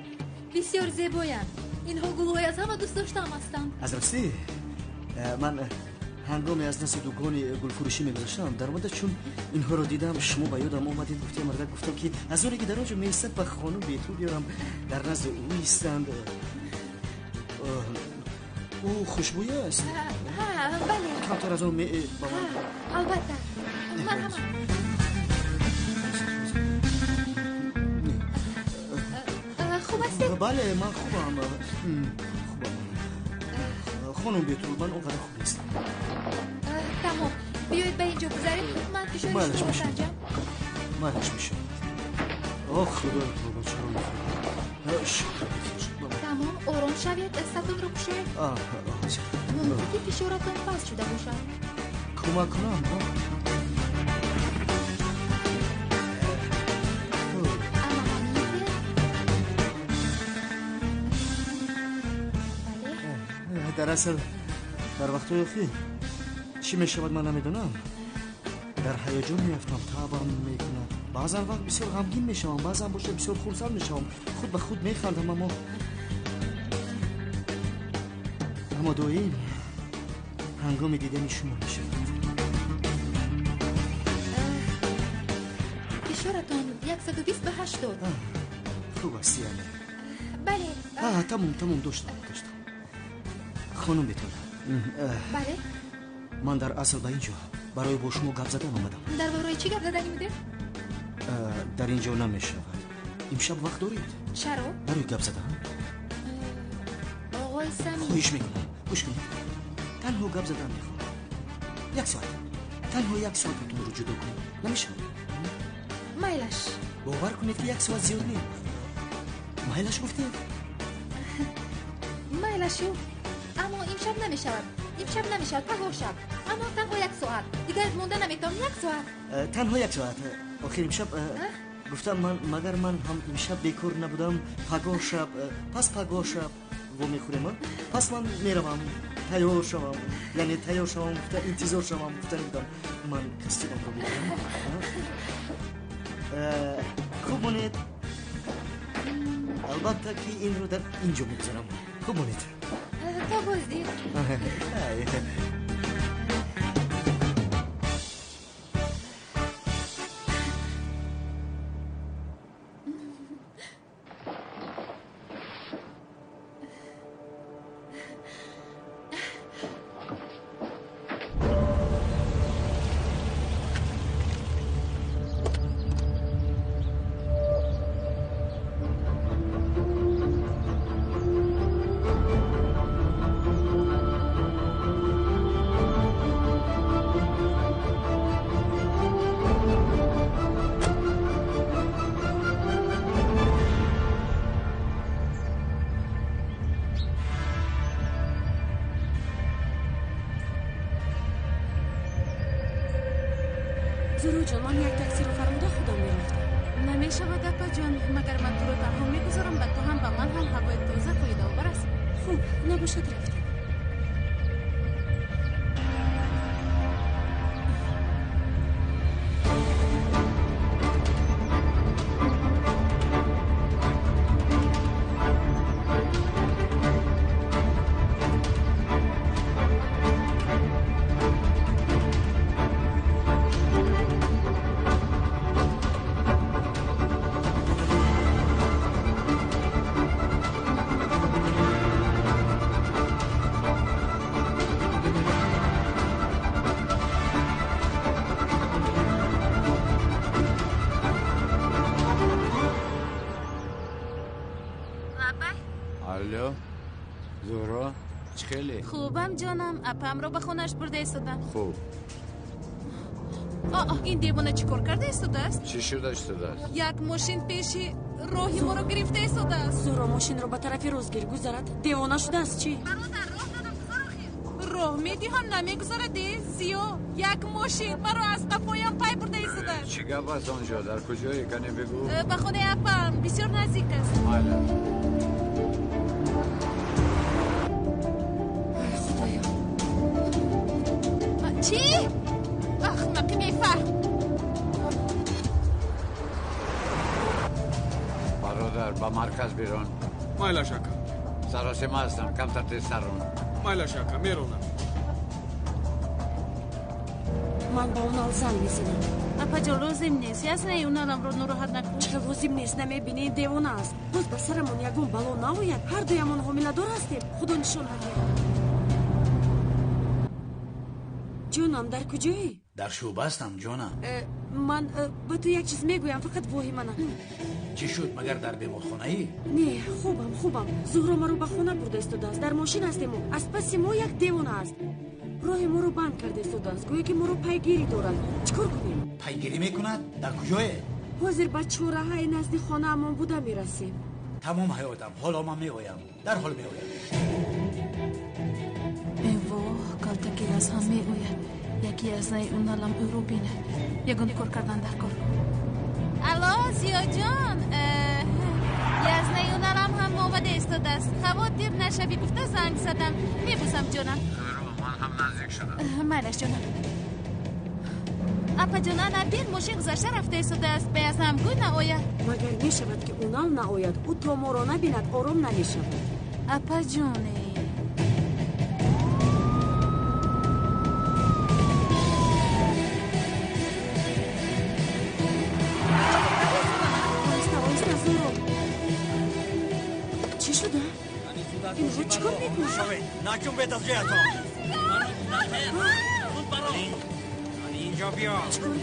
Speaker 6: Бисёр зебоянд. Инҳо гулҳои аз ҳама дӯстдоштаам ҳастанд.
Speaker 13: Аз ростӣ, ман ҳангоме аз назди дукони гулфурӯшӣ мегузаштам, даромада чун инҳоро дидам, шумо ба ёдам омадед. Гуфтем, мардак, гуфтам, ки аз оне ки дар он ҷо меистад, ба хонум Бетул биёрам, дар назди ӯ истанд. Ӯ хушбӯй аст.
Speaker 6: Бале.
Speaker 13: Камтар аз он ба ман.
Speaker 6: Албатта. Марҳамат. Хуб ҳастед?
Speaker 13: Бале, ман хубам. Хубам. Хонум Бетул, ман он қадар хуб нестам.
Speaker 6: Тамом. Биёед ба инҷо гузарем, ман фишори шуморо санҷам.
Speaker 13: Майлаш мешавад. Ох, худои тавба, чаро нахӯрдам?
Speaker 6: Тамом, ором шавед, дастатонро кушоед. Мумкин ки фишоратон паст шуда бошад.
Speaker 13: Кӯмак кунам?
Speaker 6: Ана ҳамин. Бале.
Speaker 13: Дар асл, дар вақтҳои охир чӣ мешавад, ман намедонам. Дар ҳаяҷон меафтам, таъбам мекунад. Баъзан вақт бисёр ғамгин мешавам, баъзан бошад бисёр хурсанд мешавам. Худ ба худ механдам, аммо доим ҳангоми дидани шумо мешавад.
Speaker 6: Фишоратон 120 ба 80.
Speaker 13: Хуб аст, яъне?
Speaker 6: Бале.
Speaker 13: Тамом, тамом, доштам, доштам. Хонум Бетул.
Speaker 6: Бале.
Speaker 13: Ман дар асл ба ин ҷо барои бо шумо гап задан омадам.
Speaker 6: Дар бораи чӣ гап задани будем?
Speaker 13: Дар ин ҷо намешавад. Имшаб вақт доред?
Speaker 6: Чаро?
Speaker 13: Барои гап задан.
Speaker 6: Оғои Самим.
Speaker 13: Хоҳиш мекунам, гӯш кунед. Танҳо гап задан мехоҳам. Як соат. Танҳо як соататонро ҷудо кунед. Намешавад?
Speaker 6: Майлаш.
Speaker 13: Бовар кунед, ки як соат зиёд не. Майлаш гуфтед?
Speaker 6: Майлашу. Аммо имшаб намешавад. Имшаб намешавад, пагоҳ шаб. Аммо танҳо як соат. Дигар монда наметавонам, як соат.
Speaker 13: Танҳо як соат. Охир имшаб гуфтам ман, магар ман ҳам имшаб бекор набудам? Пагоҳ шаб, пас пагоҳ шаб вомехӯрем. Пас ман меравам, тайёр шавам, яъне тайёр шавам гуфта, интизор шавам гуфта будам. Ман костюмамро мегирам. Хуб монед. Албатта, ки инро дар ин ҷо мегузорам. Хуб монед.
Speaker 6: То боздид.
Speaker 5: Зуҳроҷон, ман як таксиро фармуда худам мерафтам. Намешавад, апаҷон. Магар ман туро танҳо мегузорам? Ба ту ҳам, ба ман ҳам ҳавои тоза фоидаовар аст. Хуб, набошад, рафтем.
Speaker 1: Алло, Зуҳро, чӣ хеле?
Speaker 5: Хубам, ҷонам. Апамро ба хонааш бурда истодам.
Speaker 1: Хуб.
Speaker 5: Ин девона чӣ кор карда истодааст?
Speaker 1: Чӣ шуда истодааст?
Speaker 5: Як мошин пеши роҳи моро гирифта истодааст.
Speaker 14: Зуҳро, мошинро ба тарафи рост гир, гузарад. Девона шудааст чӣ?
Speaker 5: Бародар, роҳ додам, гузар охир. Роҳ медиҳам, намегузарад. Е, Зиё, як мошин маро аз қафоям пай бурда истодааст.
Speaker 1: Чӣ гап аст он ҷо? Дар куҷое, кане бигӯ.
Speaker 5: Ба хонаи апам бисёр наздик аст.
Speaker 1: Майла.
Speaker 5: Чӣ? Ахмақи бефаҳм.
Speaker 1: Бародар, ба марказ бирон.
Speaker 11: Майлаш, ака.
Speaker 1: Саросема ҳастам, камтар тезтар рон.
Speaker 11: Майлаш, ака, меронам.
Speaker 14: Ман ба Унал занг мезанам.
Speaker 5: Апаҷон, лозим нест. Яснаи Уналамро нороҳат накун.
Speaker 14: Чӣ лозим нест? Намебинӣ, девона аст. Боз ба сарамон ягон бало наояд. Ҳар дуямон ҳомиладор ҳастем. Худо нишон надиҳад. Ҷонам, дар куҷоӣ?
Speaker 2: Дар шӯъба ҳастам, ҷонам.
Speaker 14: Ман ба ту як чиз мегӯям, фақат воҳима накун.
Speaker 2: Чӣ шуд, магар дар беморхонаӣ?
Speaker 14: Не, хубам, хубам. Зуҳро маро ба хона бурда истодааст. Дар мошин ҳастему аз паси мо як девона аст. Роҳи моро банд карда истодааст, гӯё ки моро пайгирӣ дорад. Чӣ кор кунем?
Speaker 2: Пайгирӣ мекунад? Дар куҷое?
Speaker 14: Ҳозир ба чораҳаи назди хонаамон буда мерасем.
Speaker 2: Тамом ҳаётам, ҳоло ман меоям, дарҳол меоям.
Speaker 5: Эвоҳ, калтаки аз ҳам меояд. Яке аз наи Уналам ӯро бинад. Ягон кор кардан дар кор. Алло, Зиёҷон, язнаи Уналам ҳам омада истодааст. Хавотир нашавӣ гуфта занг задам. Мебӯсам, ҷонам.
Speaker 1: Ман ҳам наздик шудам.
Speaker 5: Майлаш, ҷонам. Апаҷон, ана бин, мошин гузашта рафта истодааст. Ба язнам гӯй наояд.
Speaker 14: Магар мешавад, ки Унал наояд? Ӯ то моро набинад, ором намешавад.
Speaker 5: Апаҷоне.
Speaker 14: Оҳиста, оҳиста, Зуҳро. Чӣ шуда? Инҳо чӣ кор мекунанд?
Speaker 8: Наҷунбед аз ҷоятон. Инҷо биё.
Speaker 5: Чикор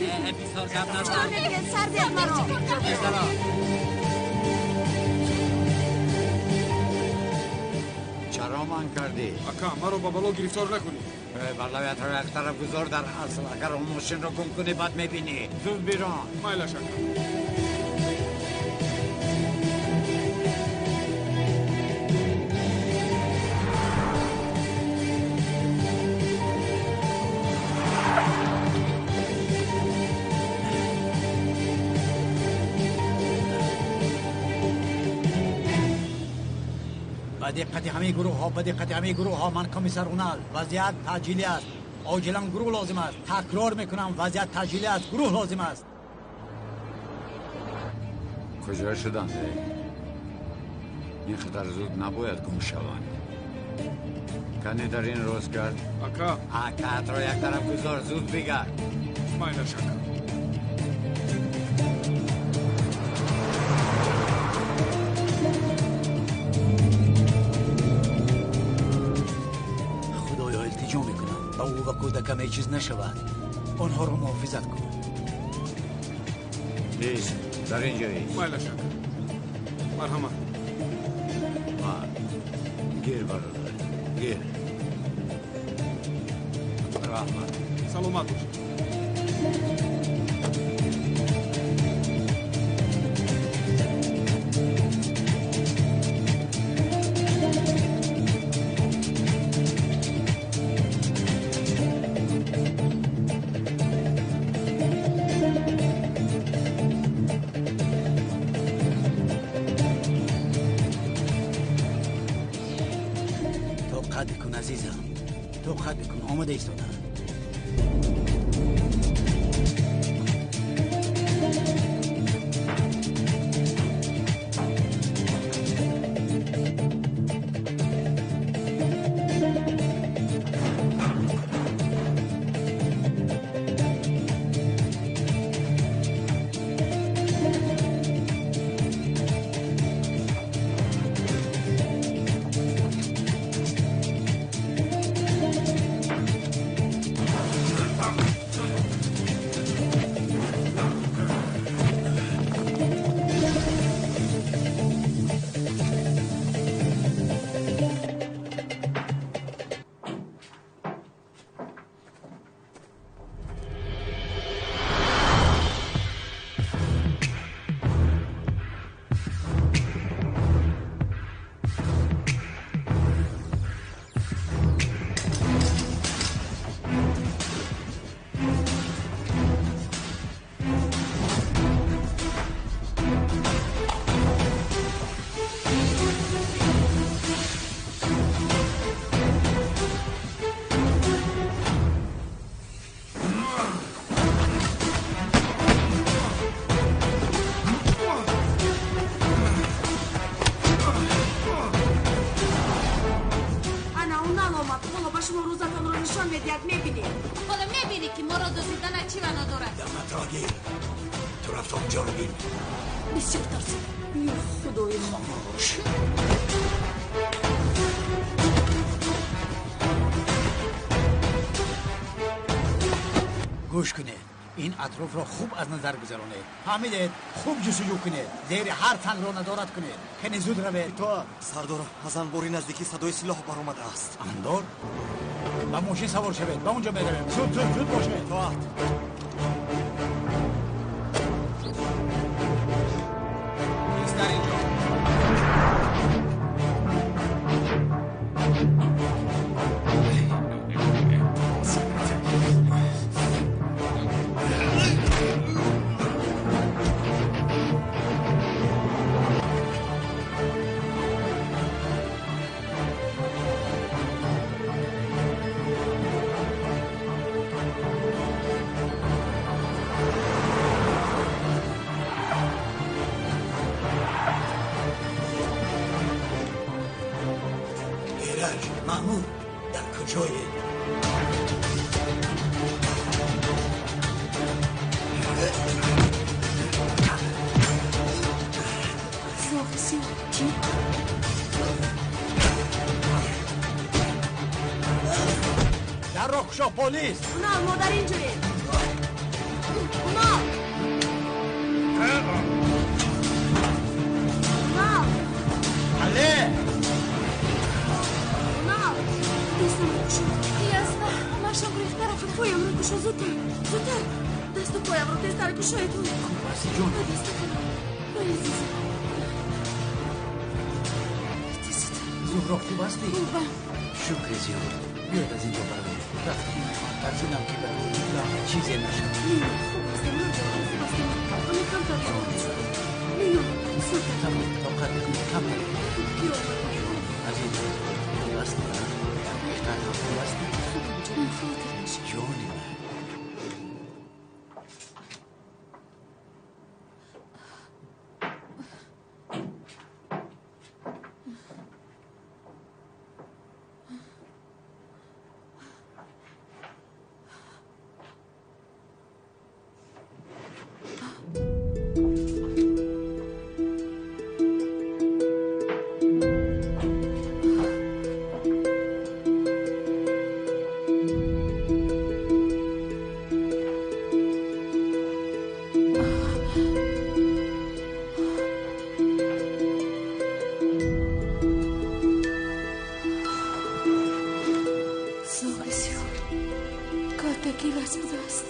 Speaker 5: мекунед? Сар диҳед маро.
Speaker 1: Чаро ман кардӣ?
Speaker 11: Ака, маро ба бало гирифтор накунӣ.
Speaker 1: Балоятро як тараф гузор, дар асл агар он мошинро гум кунӣ, бад мебинӣ. Зуд бирон.
Speaker 11: Майлаш, ака.
Speaker 2: Ба диққати ҳамаи гурӯҳҳо, ба диққати ҳамаи гурӯҳҳо, ман комиссар Унал. Вазъият таъҷилӣ аст. Оҷилан гурӯҳ лозим аст. Такрор мекунам, вазъият таъҷилӣ аст, гурӯҳ лозим аст.
Speaker 1: Куҷо шуданд? Ин қадар зуд набояд гум шаванд. Кане дар ин рост гард.
Speaker 11: Ака.
Speaker 1: Акаатро як тараф гузор, зуд бигард.
Speaker 11: Майлаш, ака.
Speaker 2: Худоё, илтиҷо мекунам, ба ӯ ва кӯдакам ҳеҷ чиз нашавад. Онҳоро муҳофизат кун.
Speaker 1: Бист, дар ин ҷо ист.
Speaker 11: Майлаш, ака. Марҳамат.
Speaker 1: Гир, бародар, гир. Раҳмат.
Speaker 11: Саломат бош.
Speaker 2: Тоқат бикун, азизам, тоқат бикун, омода истодам.
Speaker 14: Унал омад. Ҳоло ба шумо рӯзатонро нишон медиҳад, мебинед.
Speaker 5: Ҳоло мебинӣ, ки моро дуздидана чӣ маъно дорад.
Speaker 8: Даматро гир. Ту рафта онҷоро бин.
Speaker 14: Бисёр тарсидам. Ё худои ман.
Speaker 8: Хомӯш.
Speaker 2: Гӯш кунед. Ин атрофро хуб аз назар гузаронед. Фаҳмидед? Хуб ҷустуҷӯ кунед. Зери ҳар сангро назорат кунед. Кани зуд равед.
Speaker 15: Итоат. Сардор, аз анбори наздикӣ садои силоҳ баромадааст.
Speaker 2: Анбор? Ба мошин савор шавед. Ба онҷо меравем. Зуд, зуд, зуд бошед.
Speaker 15: Итоат.
Speaker 11: Кист дар инҷо?
Speaker 8: Эраҷ, маъмур, дар куҷоед?
Speaker 5: Зоғи сиёҳ чӣ?
Speaker 2: Дарро кушо, полис!
Speaker 14: Унал, мо дар ин ҷоем. Унал! Унал!
Speaker 2: Але!
Speaker 14: Унал! Дастамро кушо.
Speaker 5: Ясно. Ҳамашон гурехта рафтанд.
Speaker 14: Поямро кушо, зудтар, зудтар. Дасту поямро тезтар кушоед.
Speaker 2: Хуб ҳасти, ҷон?
Speaker 14: Дастакам. Ой, азизам.
Speaker 2: Зуҳро, хуб ҳастӣ?
Speaker 5: Хубам.
Speaker 2: Шукри зиёд. Биёед аз инҷо бароем. Рафтем. Тарсидам, ки ба ту чизе нашавад.
Speaker 14: Не, не, хуб ҳастам. Наҷонам, хуб ҳастам. Ҳаме камтар ҷон шудам. Мино, зудтар.
Speaker 2: Тамом, тоқат бикун, камтар.
Speaker 14: Ки омад?
Speaker 2: Ҷон, азизам, хуб ҳастӣ? Дар ҳақиқат ҳам хуб ҳастӣ?
Speaker 5: Хубам, ҷонам, хавотир нашав.
Speaker 2: Ҷони ман.
Speaker 5: Зоғи сиёҳ калтаки ваз будааст.